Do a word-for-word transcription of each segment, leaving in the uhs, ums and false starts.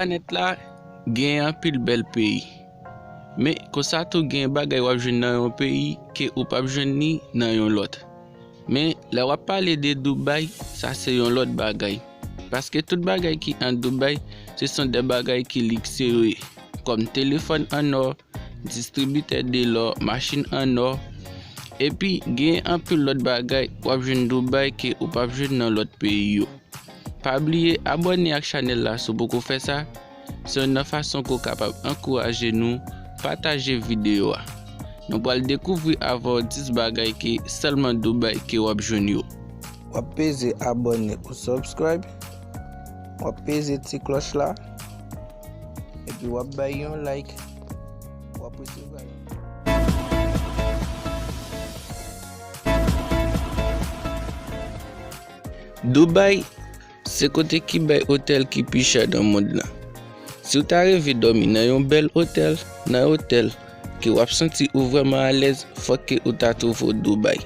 Planèt la gen anpil bèl peyi. Men konsa tou gen bagay w ap jwenn nan yon peyi ke ou p ap jwenn li nan yon lòt. Men lè w ap pale de Dubaï, sa se yon lòt bagay. Paske tout bagay ki an Dubaï, se son de bagay ki likseye, kòm telefòn an nò, distribitè de lò, machin an nò. Epi gen anpil lòt bagay w ap jwenn Dubaï ke ou p ap jwenn nan lòt peyi yo. Pa bliye abòne ak chanèl la si w poko fè sa. Se youn nan fason ke w kapab ankouraje nou pataje videyo a. Nou pral dekouvri avè w dis bagay ke sèlman Dubaï ke w ap jwenn yo. W ap peze abòne ou subscribe. W ap peze ti klòch la. Epi w ap bay yon like. W ap resevwa yon. Dubaï se kote ki bay otèl ki pi chè nan mond lan. Si w ta reve dòmi nan yon bèl otèl, nan otèl ke w ap santi ou vrèman alèz, fòk ke ou ta twouve w Dubaï.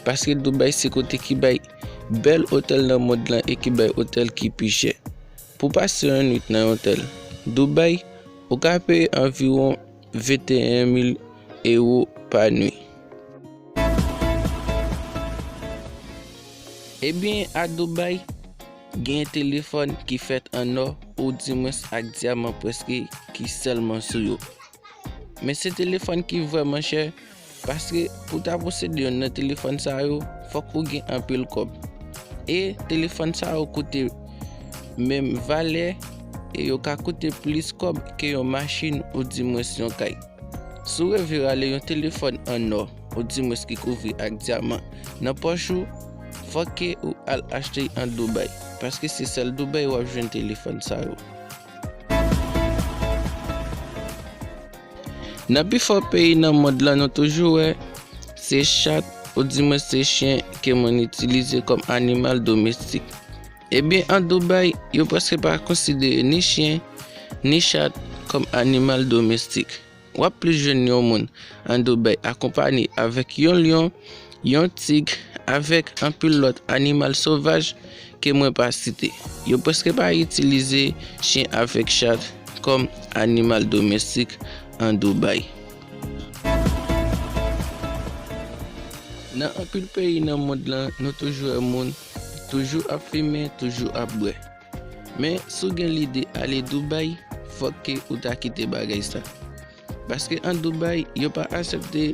Paske Dubaï se kote ki bay bèl otèl nan mond lan e ki bay otèl ki pi chè. Pou pase yon nuit nan yon otèl Dubaï, ou ka peye anviwon venteyen mil ewo pa nuit. Ebyen, a Dubaï, gen telefòn ki fèt an nò, oudimwens ak dyaman prèske, ki sèlman sou yo. Men se telefòn ki vrèman chè, paske pou ta posede yonn nan telefòn sa yo, fòk ou gen anpil kòb. E telefòn sa yo koute menm valè, e yo ka koute plis kòb ke yon machin oudimwens yon kay. Si w reve rale yon telefòn an nò, oudimwens ki kouvri ak dyaman, nan pòch ou, fòk ke ou al achte an Dubaï, paske se sèl Dubaï w ap jwenn telefòn sa yo. Nan pifò peyi nan mond lan, nou toujou wè se chat, oudimwens se chen ke moun itilize kòm animal domestik. Ebyen, an Dubaï, yo prèske pa konsidere ni chen, ni chat kòm animal domestik. W ap plis jwenn yon moun an Dubaï akonpaye avèk yon lyon, yon tig, avèk anpil lòt animal sovaj ke mwen pa site. Yo prèske pa itilize chen avèk chat kòm animal domestik an Dubaï. Nan anpil peyi nan mond lan, nou toujou wè moun toujou ap fimen, toujou ap bwè. Men, si w gen lide ale Dubaï, fòk ke ou ta kite bagay sa. Paske an Dubaï, yo pa aksepte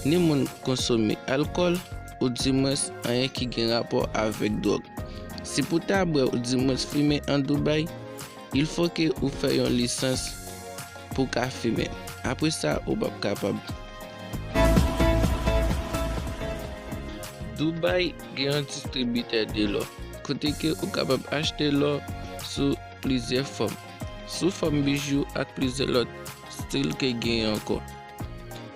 ni moun konsome alkòl, oudimwens anyen ki gen rapò avèk dwòg. Si pou ta bwè oudimwens fimen an Dubaï, il fo ke ou fè yon lisans pou ka fimen. Apre sa, ou p ap kapab. Dubaï gen yon distribitè de lò, kote ke ou kapab achte lò sou plizyè fòm, sou fòm bijou ak plizyè lòt stil ke genyen ankò.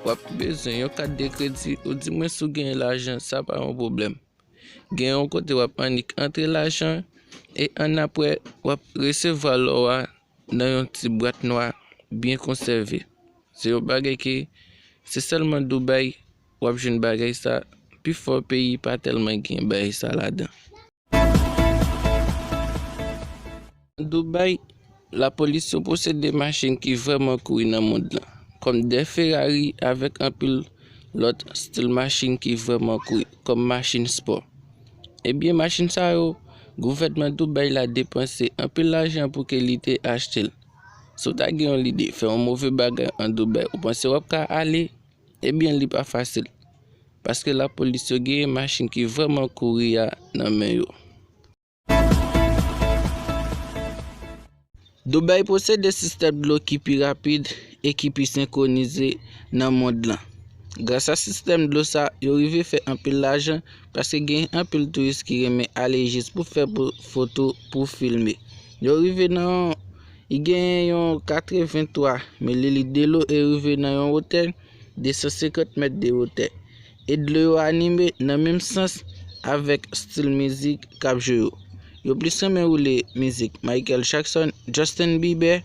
W ap bezwen yon kat de kredi, oudimwens si w genyen lajan, sa pa yon pwoblèm. Gen yon kote w ap annik antre lajan, e annapre, w ap resevwa lò a nan yon ti bwat nwa byen konsève. Se yon bagay ke se sèlman Dubaï w ap jwenn bagay sa, pifò peyi pa tèlman gen bagay sa ladan. Dubaï, lapolis yo posede machin ki vrèman kouri nan mond lan, kòm de Ferrari avèk anpil lòt stil machin ki vrèman kouri, kòm machin spò. Ebyen, machin sa yo, gouvènman Dubaï la depanse anpil lajan pou ke li te achte l. Si w ta gen yon lide fè yon move bagay an Dubaï, ou panse w ap ka ale? Ebyen, li pa fasil. Paske lapolis yo genyen machin ki vrèman kouri a nan men yo. Dubaï posede sistèm dlo ki pi rapid e ki pi senkwonize nan mond lan. Gras a sistèm dlo sa, yo rive fè anpil lajan paske gen anpil touris ki renmen ale jis pou fè pou, foto, pou filme. Yo rive nan yon, li genyen yon katrevenntwa mil lit dlo e rive nan yon wotè de san senkant mèt de wotè. E dlo yo anime nan menm sans avèk stil mizik k ap jwe yo. Yo plis renmen woule mizik Michael Jackson, Justin Bieber,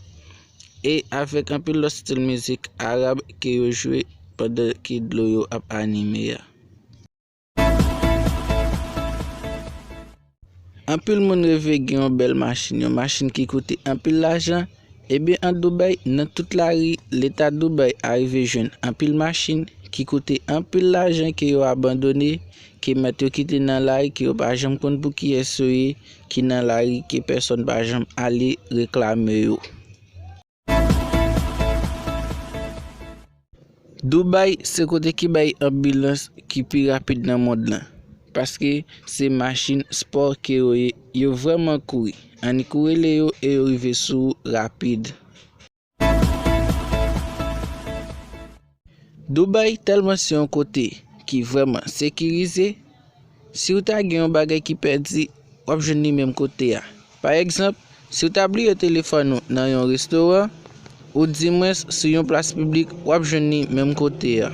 e avèk anpil lòt stil mizik arab ke yo jwe pandan ke dlo yo ap anime a. Anpil moun reve gen yon bèl machin, yon machin ki koute anpil lajan. Ebyen, an Dubai, nan tout lari, leta Dubai arive jwenn anpil machin ki koute anpil lajan ke yo abandone, ke mèt yo kite nan lari, ke yo pa janm konn pou kiyès yo ye, ki nan lari, ke pèsonn pa janm ale reklame yo. Dubai se kote ki bay anbilans ki pi rapid nan mond lan, paske se machin spò ke yo ye, yo vrèman kouri. Annik ou rele yo e yo rive sou ou rapid. Dubai tèlman se yon kote ki vrèman sekirize, si w ta gen yon bagay ki pèdi, w ap jwenn li menm kote a. Pa egzanp, si w ta bliye telefòn ou nan yon restoran, oudimwens sou yon plas piblik, w ap jwenn li menm kote a.